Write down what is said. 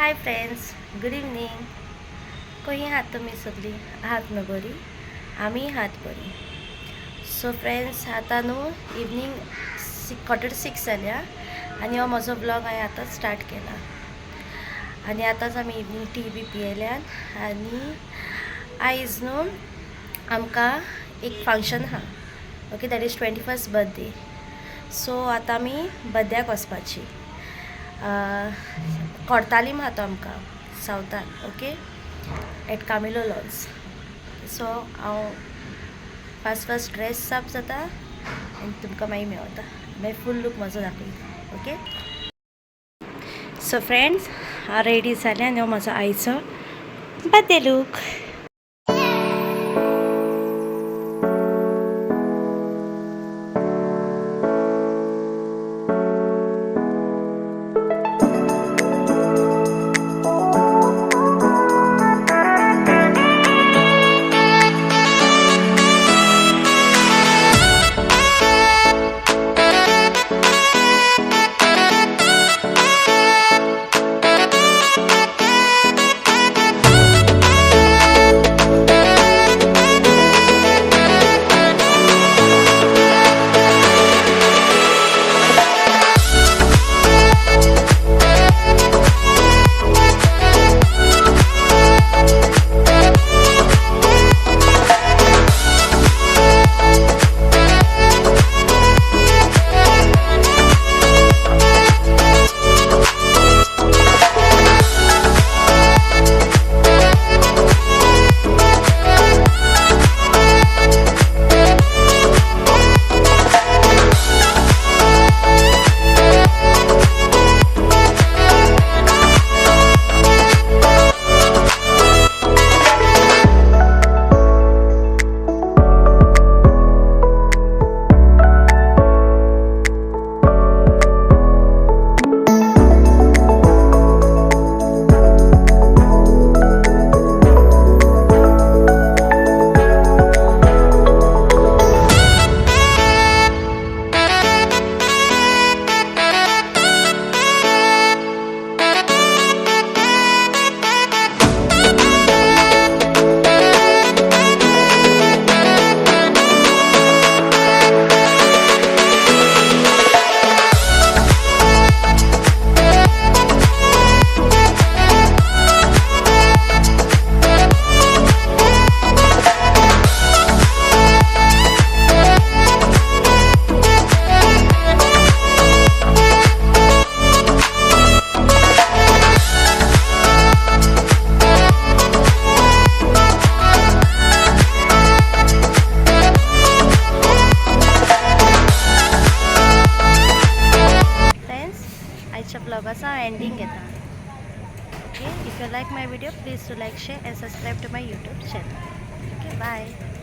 Hi friends, good evening. कहीं आहात तुमी सगळीं? आहात न्हू बरी? आमी आहात बरी। सो फ्रेंड्स, आतां न्हू इवनींग 5:45 जाल्या आनी हो म्हजो ब्लॉग हांवें आतांच स्टार्ट केला। आनी आतांच आमी इवनींग टी बी पियेल्यान आनी आयज न्हू आमकां एक फंक्शन आहा। Okay, that is 21st birthday. So आतां आमी बर्थड्याक वचपाची। कोर्तालीम आहा तो आमकां सावथान। Okay, at Camilo lawns. So हांव फास्ट फास्ट ड्रेस साफ जाता आनी तुमकां मागीर मेवता, मागीर फूल लूक म्हजो दाखयता। ओके, सो फ्रेंड्स, हांव रेडी जालें आनी हो म्हजो आयचो बर्थडे लूक। आयच्या ब्लॉगाचो हांव एंडींग घेता। Okay, if you like my video please to like, share and subscribe to my YouTube channel. Okay, bye.